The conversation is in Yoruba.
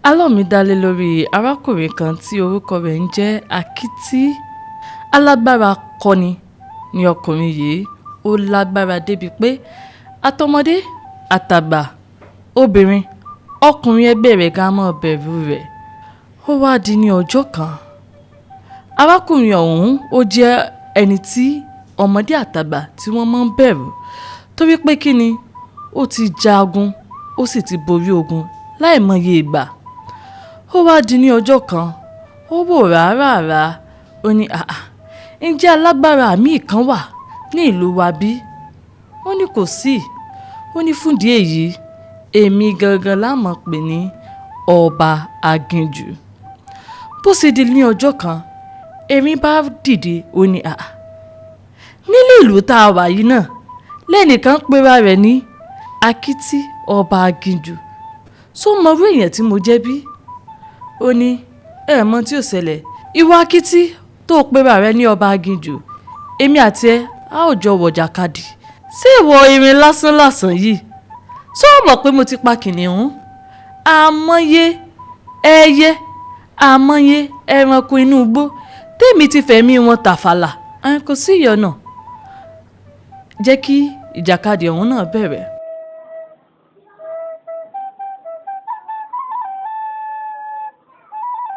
Àlọ́ mi dá lé lórí arákùnrin kan tí orúkọ rẹ̀ ń jẹ́ Akítí. Alágbára akọni ni ọkùnrin yìí. Ó lágbára débi pé àtọmọdé, àtàgbà, obìnrin, ọkùnrin ẹgbẹ́ rẹ̀ gan máa bẹ̀rù rẹ̀. Ó wá di ní ọjọ́ kan. Arákùnrin ọ̀hún ó jẹ́ ẹni tí ọmọdé àtàgbà tí wọ́n máa ń bẹ̀rù torí pé kí ni, ó ti jagun, ó sì ti borí ogun láìmọye ìgbà. Ó wá di ní ọjọ́ kan, ó wò rárára, ó ní, "Àáà, ǹjẹ́ alágbára mi kan wà ní ìlú wa bí?" Ó ní kò sí. Ó ní fún ìdí èyí, èmi gangan la máa pè ní ọba aginjù. Bó ṣe di ní ọjọ́ kan, erin bá dìde, ó ní, "Àáà, nílé ìlú tá a wà yìí náà, lẹ́nìkan pera rẹ̀ ní Akítí ọba aginjù. Ṣó mọ irú èèyàn tí mo jẹ́ bí?" Ó ní, "Ẹ mọ̀ tí ó ṣẹlẹ̀. Ìwọ Akítí tó pera rẹ ní ọba aginjù, èmi àti ẹ a ó jọ wọ̀jàkadì. Ṣé ìwọ erin lásán lásán yìí? Ṣé o mọ̀ pé mo ti pa kìnìún? Àmọye ẹyẹ, àmọye ẹranko inú igbó tèmi ti fẹ̀mí wọn tàfàlà. Ẹ̀ kò sí ìyọnu. Jẹ́ kí ìjàkadì ọ̀hún náà bẹ̀rẹ̀."